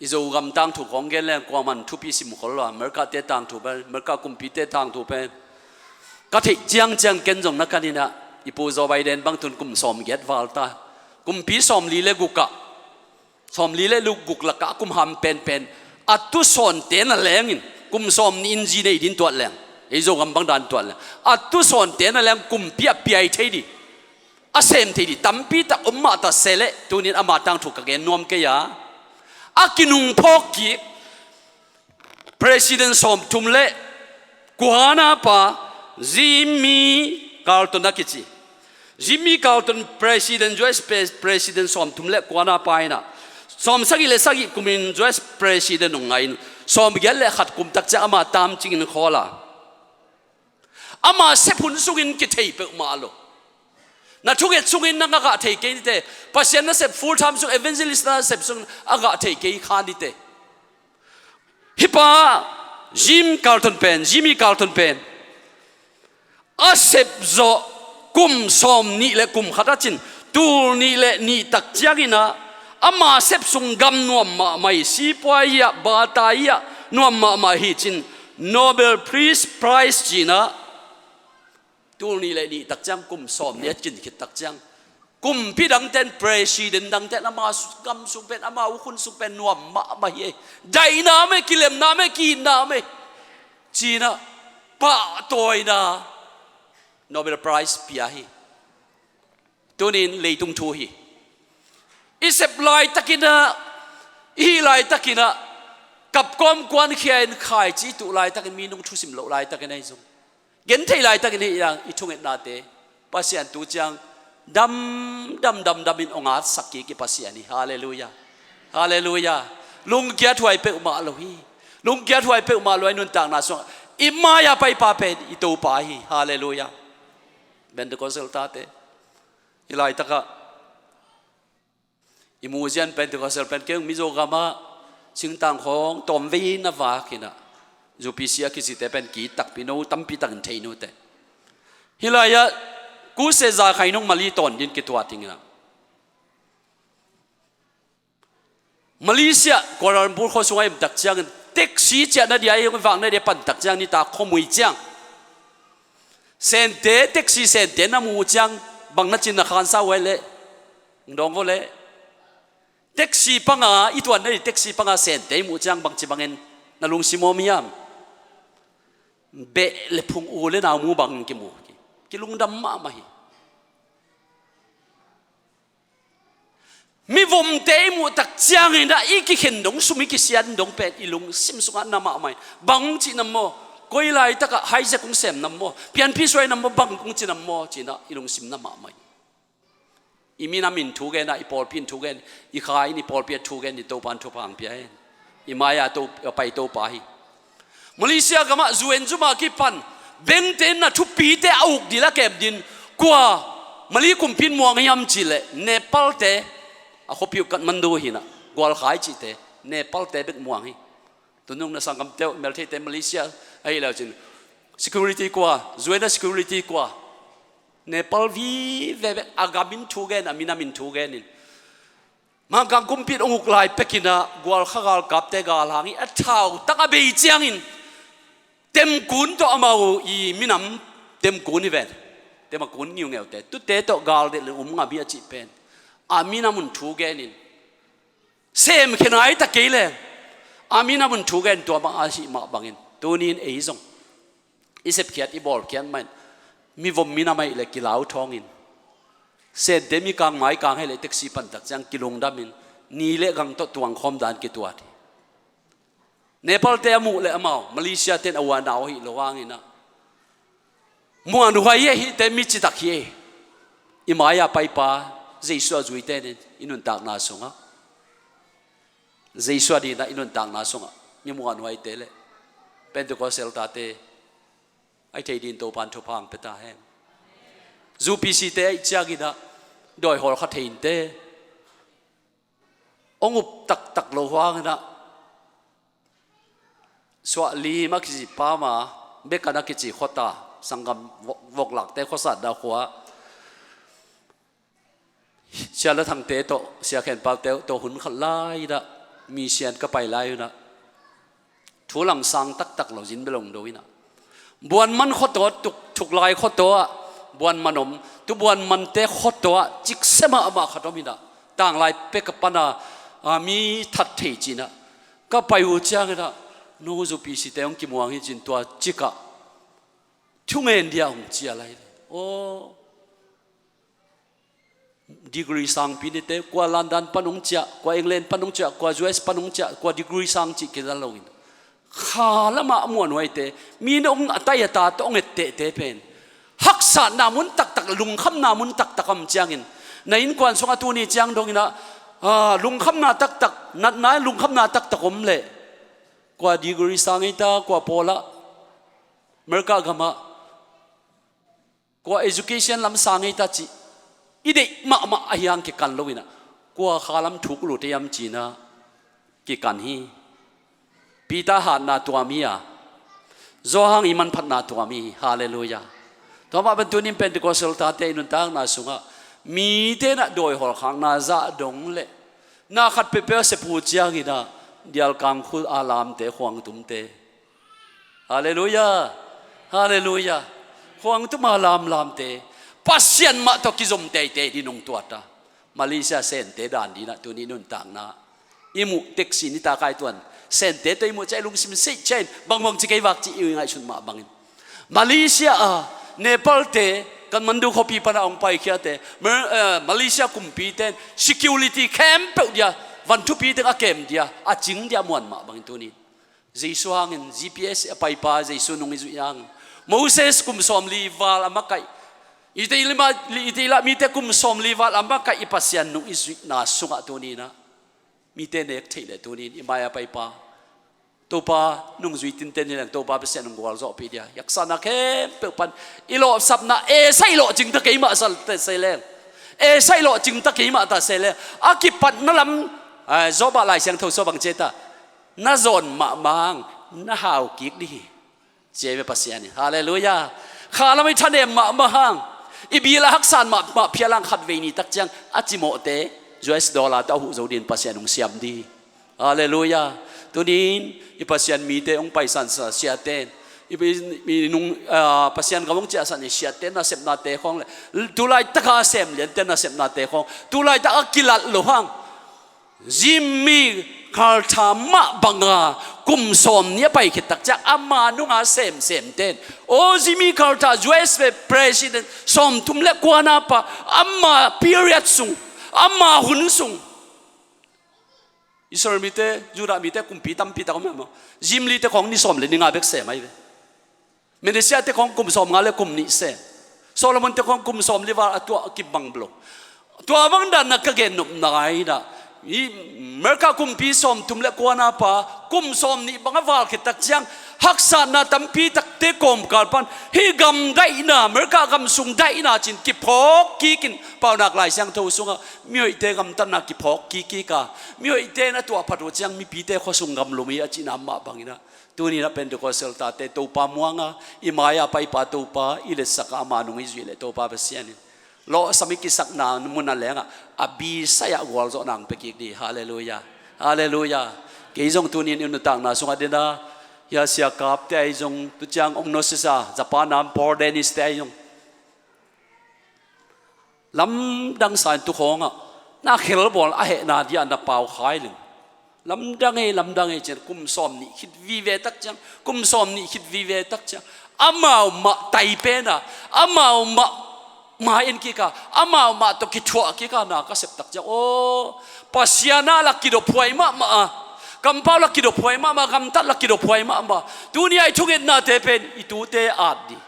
I Zogam tangthu kong gen leng kuaman thupi simkhol lo a, Americate tangthu pen, America kumpite tangthu pen ka theih ciangciang ken zong na kan in ah, i pu Joe Biden bang tun kum sawmgiat val ta. Kumpi sawmli le guk ah, sawmli le guk lakah kum ham penpen a tusawnte na lengin, kum sawmnih in zi nei din tuat leng, ei Zogam bang dan tuat leng, a tusawnte na leng kumpi a piai thei di, a sem thei di tampi tak om mah ta se leh, tunin ama tangthu ka gen nuam kei a, a kinungphawk kik President sawmthum le kuana pa Jimmy Carter a kici. Jimmy Carter President, U S President sawmthum le kuana pa in ah, sawmsagih le sagih kumin U S President hong ngah in, sawmgiat le khat kum tak ciang ama tamcingin khawl a, ama sep hun sungin kithei peuhmah lo. Na thunget sungin nang a gah thei kei nite. Pasian nasep full time sung, evangelist nasep sungin a gah thei kei kha nite. Hih pa Jim Carlton pen, Jimmy Carlton pen, a sep zawh kum sawmnih le kum khat a cin, tul nih le nih tak ciangin ah, ama sep sung gam nuam mahmah hi, sipuai hi ah, bata hi ah, nuam mahmah hi cin, Nobel Peace Prize ci-in ah, tul nih le nih tak ciang, kum sawmnih a cin khit tak ciang, kumpi dangte'n, president dangte'n ama gam sung pen, ama ukhun sung pen nuam mahmah hi. Daihna mei, kilemna mei, kiitna mei ci-in ah pahtawina Nobel Prize pia hi. Tunin leitung thu hi. I sep laitakin ah, i hih laitakin ah, kapkawm kuankhia in khaici i tuh laitakin, minung thusim loh laitakin ahi zong, genthei laitakin hi a, i thungetnate Pasian tu ciang dam, dam, dam, damin hong atsak kik i Pasian hi. Halleluiah. Halleluiah. Lungkiat huai peuhmah lo hi. Lungkiat huai peuhmah lo a, i nuntakna sungah i mai-a paipa pen i Topa hi. Halleluiah. Pentecostal tate, hih laitakah i muzian Pentecostal pen kei hong Mizogamah singtang khawng tawmvei na vak in ah, U P C a kicite pen kiit takpi, no tampi takin thei note. Hih lai-ah kuse za khai nung Mali tawn din kituat ing in ah, Malaysia Kuala Lumpur khua sungah i om tak ciangin taxi ciahna dia, i hong vakna dia pan tak ciang, nitak khuamui ciang, Sente, taxi Sente na mu uh ciang, bang na cin na khansa uh ai leh? Hong dawng vo leh. Taxi panga, i tuanna di taxi panga Sente i muh ciang bangci bangin na lungsim om hiam? Beh le phung, u le nau mu bangin kimu, ki, Kilungdam mahmah hi. Mivomte i muh tak ciangin ah i kikhen dong, sum i kisiat dong pen i lungsim sungah na mahmah hi. Bang hong cih nam maw? Koi laitakah hijack hong sem nam maw? Pianpih suai nam maw? Bang hong ci nam maw? Ci-in ah i lungsim na mahmah hi. I minam in thu gen ah, i pawlpi in thu gen, i kha in, i pawlpi ah thu gen, i Topa in thupha hong pia hen. I mai-ah to, a pai Topa hi. Malaysia gamah U N zum a kipan bengte in na thupite a uk ding a kem ding, kua Malay kumpi in muang hiam cih leh Nepal-te, a khuapi uh Kathmandu hi-in ah, Gualkhai cihte, Nepal-te bek muang hi. Tunung na sanggamte uh, Meitei-te Malaysia ahih leh cin, security kua, U N a security kua, Nepal vive bek, a gam in thu gen, a minam in thu gen in. Mangkang kumpi in hong uk lai pek in ah, Gualkhai galkapte galhang hi, a thau tak a bei ciangin, temkun tawh amau i minam temkun hi ven. Tem a kun ngiungeute, tute tawh gal delh in um ngam hi a cih pen, a minam un thu gen in. Sem khe nai ta kei leh, a minam un thu gen, tua bang a hih mah bangin, tuni in ei zong i sepkhiat, i bawlkhiat mah in, mivom minam ahih leh kilau thawngin, Sente mikang maikang ahih leh taxi pan tak ciang kilungdam in, ni le gang tawh tuangkhawm dan kituat hi. Nepal-te a muh leh amau, Malaysia-te in a uanau ahih loh hangin ah, muanhuai hi, hihte mi citak hi. I mai-ah paipa, Jesu a zuite in i nuntakna sungah, Jesu a dingin ah i nuntakna sungah mi muanhuaite le Pentecostal tate, a hih thei dingin Topa in thupha hong pia ta hen. U P C-te ahih ciangin ah, dawi hawlkha thei inteh, hong up taktak loh hangin ah, Suahlim a kici, Pama, Bekan a kici khuata, sanggam vok-, voklakte khuasatna khua, Sia La Thangte tawh, Sia Khen Paute tawh hun khat lai-in ah, mission ka pai lai-un ah, thu langsang taktak lo, zin bel hong do in ah, Buanman khuataw, tuk, Thuklai khuataw ah buanman om, tu buanmante khuataw ah ciksia mahmah khat om in ah, tanglai pek a pan a, a, mi that thei ci-in ah, ka pai uh ciangin ah, no U P C-te hong kimuang hi ci-in, tua cikah thungen ding a hong cial lai. Aw, degree sangpi nite, kua London pan hong ciah, kua England pan hong ciah, kua U S pan hong ciah, kua degree sang cih kizang loin, kha lamah a muanhuaite, mi in hong a tai a ta tawh hong ettehte pen, haksatna mun taktak, lungkhamna mun taktak a om ciangin, na innkuan sungah tuni ciang dongin ah, ah, lungkhamna taktak, natna in lungkhamna taktak om leh, kua degree sang ei ta, kua pawl ah, America gamah, kua education lam sang ei ta cih i deih mahmah ahi hang kikan loin ah, kua kha lam thuk lut ei hiam ci-in ah kikan hi. Peter hatna tuam hi a, Johan i manphatna tuam hi. Halleluiah. Tua mah bangin tuni in Pentecostal tate i nuntakna sungah, mite in ah dawi hawlkhakna zah dong leh, na khat peuhpeuh a sep uh ciangin ah, dialkang khu a lamte, khuangtumte, Halleluiah. Halleluiah. Khuangtum a lamlamte, Pasian mah tawh kizom teitei dingin hong tuat a, Malaysia Sente dan dingin ah tuni nuntakna i muh, taxi nitak a i tuan Sente tawh i muh ciang i lungsim seih ciangin, bangbang ci kei vak ci i ngaihsut mah bangin, Malaysia a Nepal-te, Kathmandu khuapi pan a hong paikhiate, Mer-, eh, Malaysia kumpite in security khempeuh dia, van thupi teng a kem dia, a cing dia muan mah bangin tuni in, Jesu hangin G P S a paipa, Jesu nung i zuih hangin, Moses kum sawmli val a makaih, i te i lima, i te i lah mite kum sawmli val a makaih i Pasian nung i zuihna sungah tuni in ah, mite nek theih leh tuni in i mai-a paipa, Topa nungzui tinten hi leng, Topa Pasian in gualzawhpih dia, i haksatna khempeuh pan, i lawhsapna, Esa i lawhcing ta kei mah sa, ta se leng, Esa i lawhcing ta kei mah ta se leng, a kipatna lam, eh, Job ah Lai Siangtho sung bang ci ta, na zawn mahmah hang na hau kik ding hi, ci hi ve Pasian in. Halleluiah. Kha lam i thanem mahmah hang, i bil a haksat mahmah phial hang, khatvei ni tak ciang a cimawhte, U S dollar tawh a huh zo dingin Pasian hong siam ding hi. Halleluiah. Tuni in i Pasian mite hong paisan sa siate in, i, i, i nung, ah, Pasian gam hong ciahsan i siate nasepnate khawng leh, tu laitak a sem liante nasepnate khawng, tu laitak a kilat loh hang, Zimmi Carter mah banga kum sawm nih a pai khit tak ciang ama nunga semsem ten, aw, Jimmy Carter, U S president, sawmthum le kuana pa, ama period sung, ama hun sung, Israel mite, Judah mite kumpi tampi tak om maw. Zimri te khawng ni sawm le ni nga bek sem ahi ve. Manasseh te khawng kum sawm nga le kum nih sem. Solomon te khawng kum sawm li val a tuah kibang blo. Tua bang dan na ka gen nop nai na. I America kumpi sawmthum le kuana pa kum sawm nih bang a val khit tak ciang haksatna tampi takte kawmkal pan hih gam daihna, America gam sung daihna cin kiphawk kikin Paunak Lai Siangtho sungah mihoihte gamtatna kiphawk kikik a, mihoihte na tuah phat uh ciang mipite khuasung gam lum hi a cihna mah bangin ah, tuni na Pentecostal tate Topa muanga, i mai-a paipa Topa i letsak a, ama nung i zuih leh Topa Pasian in lawhsam i kisakna mun a lengah a bisai-ah gualzawhna hong pia kik dih. Halleluiah. Halleluiah. Kei zong tuni in i nuntakna sungah dena, hia Sia Kap te ahi zong, tu ciang Ong Nosis a, Japan a om Paul Dennis te ahi zong, lamdang sa in tu khawngah na khelbawl a hehna dia na pau khai ling. Lamdang ei, lamdang ei cian kum sawm nih khit vive tak ciang, kum sawm nih khit vive tak ciang, amau mah tai pen a, amau mah ma en kik a, amau mah tawh kithuah kik a na ka sep tak ciang, aw, Pasian ah la kidophuai mahmah a, kampau la kidophuai mahmah, gamtat la kidophuai mahmah. Tuni a i thungetnate pen i tute at dih.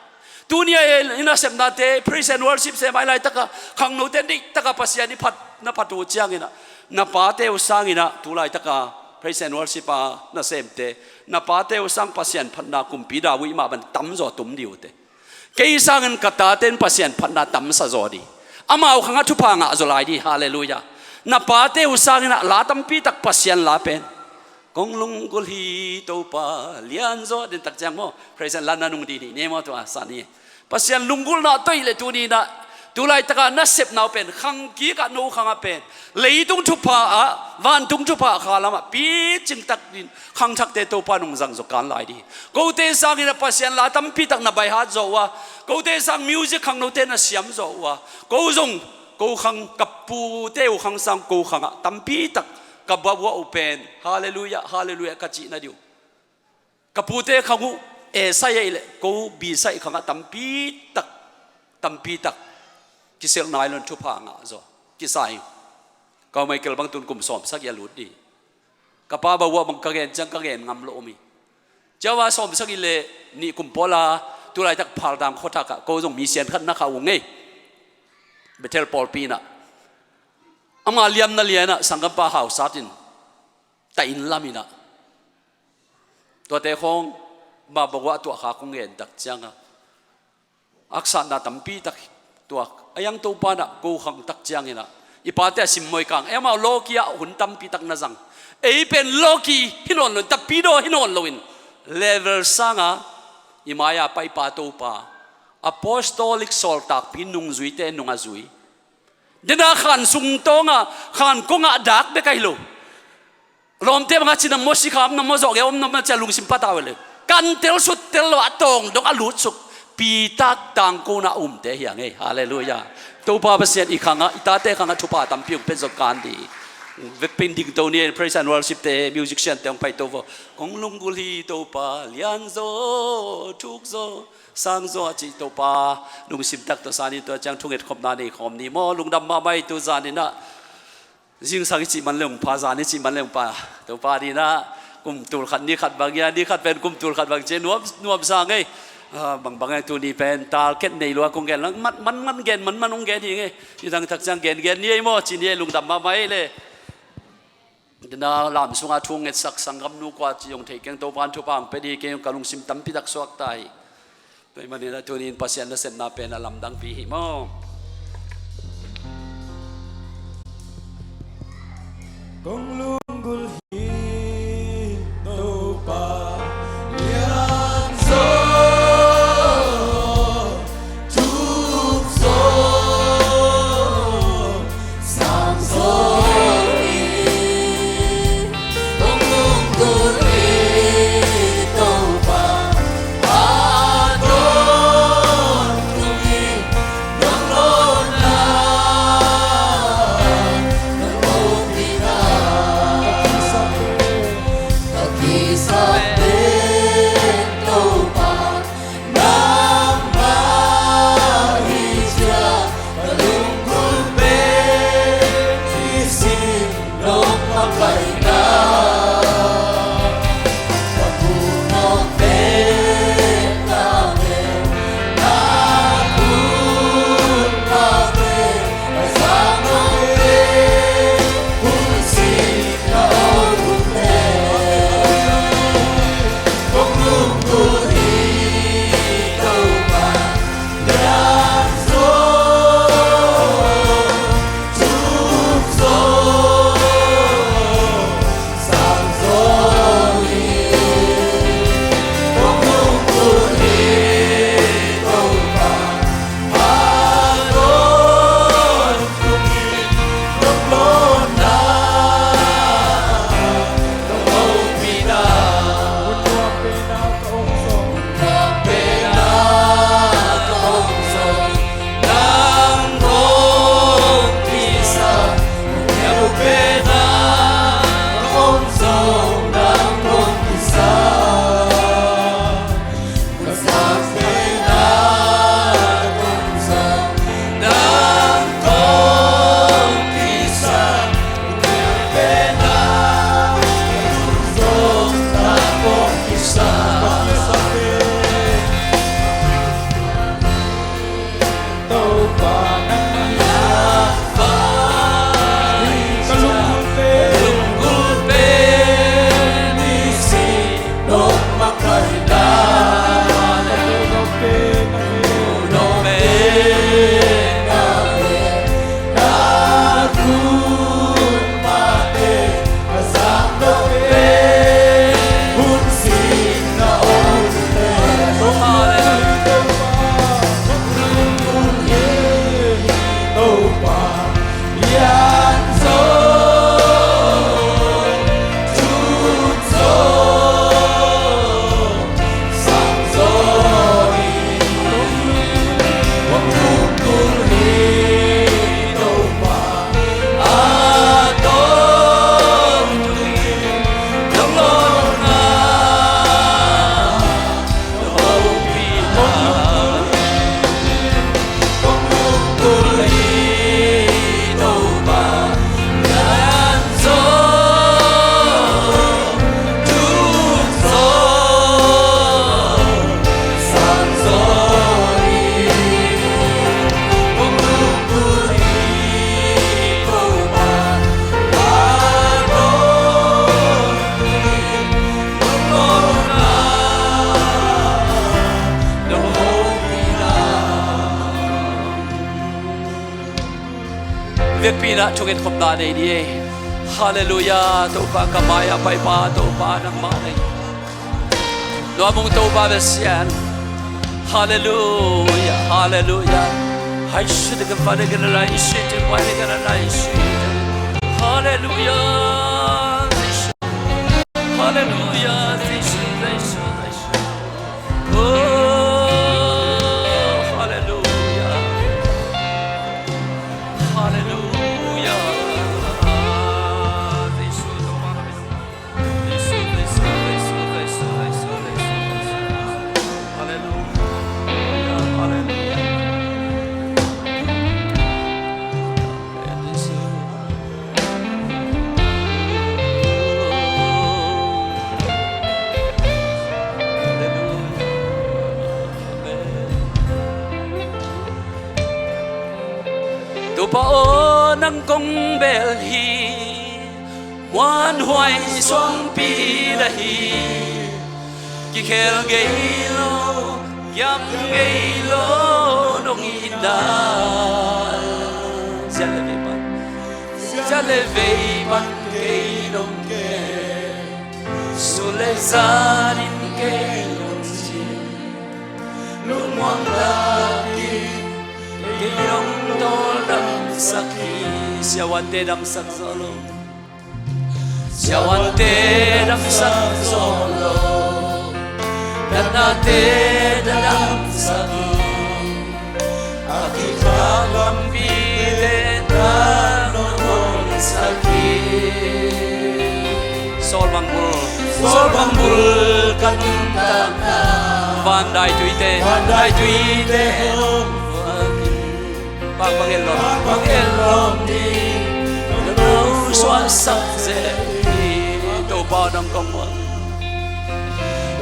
Tuni a i nasepnate, praise and worship sem a, i laitaka khangnote deihtaka Pasian i phat, na phat uh ciangin ah, na pate uh sangin ah, tu laitaka praise and worship a nasemte, na pate uh sang Pasian phatna kumpi David mah bang tamzaw tum dih uh te. Kei sangin ka tate in Pasian phatna tamsa zaw dih. Amau khangah thupha ngah zaw lai dih. Halleluiah. Na pate uh sangin ah la tampi tak Pasian la pen, kong lunggulh hi Topa lianzaw, den tak ciang maw, praise and la na nung dih ni ne maw, tua sa ni. Pasian lunggulhna tawh i leh tuni na, tu laitaka nasepna uh pen khang kikah, no khangah pen leitung thupha ah, vantung thupha ah kha lamah picing tak din khangthakte Topa nung zang zaw kan lai dih. Kote sangin ah Pasian la tampi tak na baihat zaw uh a, kote sang music khangnote na siam zaw uh a, ko zong ko khang, ka pute uh khang sang ko khangah tampi tak ka babuah uh pen, halleluiah, halleluiah ka cihna dih uh. Ka pute khang uh esai ei leh ko bisai khangah tampi tak, tampi tak kiselh nai lo in thupha ngah zaw kisai. Ka Michael bang tun kum sawm sagih a lut dih. Ka pa babuah bang ka gen ciang ka gen ngam lo om hi. Ciawa sawm sagih le nih kum pawla tu laitak Phaldang khuathakah ko zong mi sian khat na kha uh ngei. Bethel pawlpi inah ama liamna lianah sanggampa hausatin ta inn lam inah tuate khawng ma babuah tuahkha kong gen tak ciangah haksatna tampi tak tuak a, yang Topa nah ko khang tak cianginah i pate a simmawi kang ei amau lawki ah hun tampi tak na zang. Ei pen lawki hi nawn loin, tapidaw hi nawn loin, level sanga i mai-a paipa Topa, apostolic sawltakpi nungzuite nung a zui. Dena khan sung tawnga khan kongah dak bek ahi lo. Lawmte banga cina maw, sikha om na maw, zawhge om na maw cia lungsim patau le kan tel sut tel lo a tawng dong a lutsuk pitak tangkona umte hi a ngei. Halleluiah. Topa Pasian i khangah, i tate khangah thupha tampi hong pia zot kan dih. Vekpin dingto ni, praise and worship te, musician te hong paito vo. Kong lunggulh hi Topa lianzaw, thukzaw, sangzaw a cih Topa lungsim tak tawh sanin tua ciang thunget khopna nei khawm ni maw. Lungdam mahmah ei tu zaninah. Zingsang i cih man le hong pha, zan i cih man le hong pha. Topa dinah kum tul khat ni khat bang ia, ni khat pen kum tul khat bang cia nuam, nuam sa ngei. Ah, bangbang ei tuni pen tal ket nei lua kong gen lang, man, man, man gen, man, man hong gen hi ngei. Nidang tak ciang gen, gen ni ei maw, ci ni ei, lungdam mahmah ei le. Dena lam sunga thu ngetsak sanggamnu kua ci hong thei keng, Topa in thupha hong pia dih, kei hong ka lungsim tampi tak suak ta hi. Tua ahih manin a tunin Pasian nasepna pen a lamdangpi hi maw. Kong lunggulh hi Topa lianzaw, thukzaw, sangzaw hi. Biakpiakna thungetkhopna nei ni ei. Halleluiah. Topa ka mai-ah paipa Topa nangmah nei. Nuam ung Topa Pasian. Halleluiah. Halleluiah. Hai shi de ka fa de ka la la i shi de wa de ka la la i shi de. Halleluiah. Halleluiah. Jesu, Jesu, Jesu. Oh, halleluiah. Halleluiah. Jesu, Jesu, Jesu. Halleluiah. Halleluiah. Topa aw, nang kong bel hi, muanhuai suangpi na hi. Kikhel ngei lo, kiam ngei lo nong itna. Sia le vei pan, sia le vei pan kei nong ke. Su le zanin kei nong ci. Lungmuang takin kei nong tawldamsak hi. Siavuante damsak zaw lo. Siavuante damsak zaw lo. Datnate na damsak hi. A kikhak lampite na nong honsak hi. Sawl bang bul, sawl bang bul kan takna. Van daituite, van daituite hong pakpang en lawm, pakpang en lawm ni. Nong suahsak zel hi. Topa nang kong muang.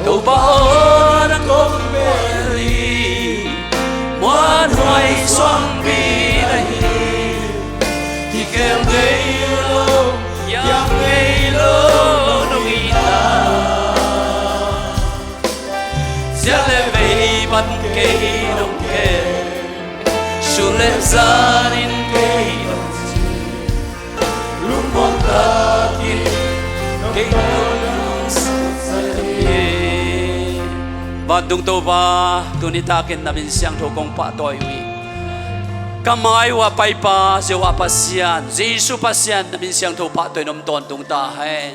Topa aw, nang kong bel hi. Muanhuai suangpi na hi. Kikhel ngei lo, kiam ngei lo nong itna. Sia le vei pan kei nong ke. Su le zanin kei nong ci. Lungmuang takin kei nong sawlsak hi. Vantung Topa, tuni takin na min siangtho kong pahtawi uh hi. Ka mai uh a paipa Jehovah Pasian, Jesu Pasian, na min siangtho pahtawi nong tawntung ta hen.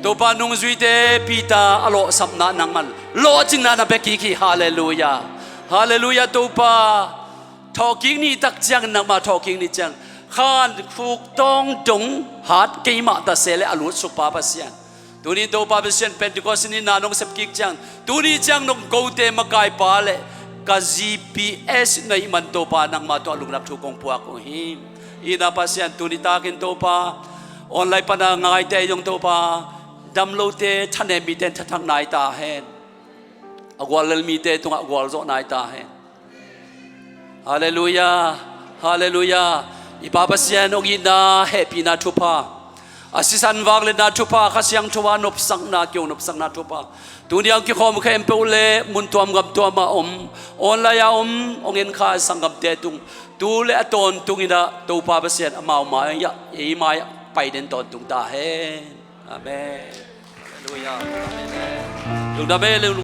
Topa, nungzuite Peter a lawhsapna nangman lawhcinna na pia kik hi. Halleluiah. Halleluiah Topa. Thawhkik ni tak ciangin nangmah thawhkik ni ciang khan khuk tawng dong hat keimah ta se le a lutsuk pa Pasian. Tuni Topa Pasian Pentecost ni na nong sep kik ciang tuni ciang nong kote makaipa le ka G P S na hih man Topa nangmah tungah lungdam thu kong puak uh hi. Ina Pasian tuni takin Topa online pana ngaite ahi zong Topa damlote thanem mite thathak nai ta hen. A guallel mite tungah gualzawh nai ta hen. Halleluiah. Halleluiah. I Pa Pasian hong itna hehpihna thupha, a sisan vakletna thupha, Kha Siangtho a nopsakna, kio nopsakna thupha, tuni a hong kikhawm khempeuh le mun tuam gam tuam a om, online a om hong enkha sanggamte tung tu le a tawntung inah Topa Pasian amau mai-ah ei mai-ah pai den tawntung ta hen. Amen. Halleluiah. Amen. Lungdam e, lungdam.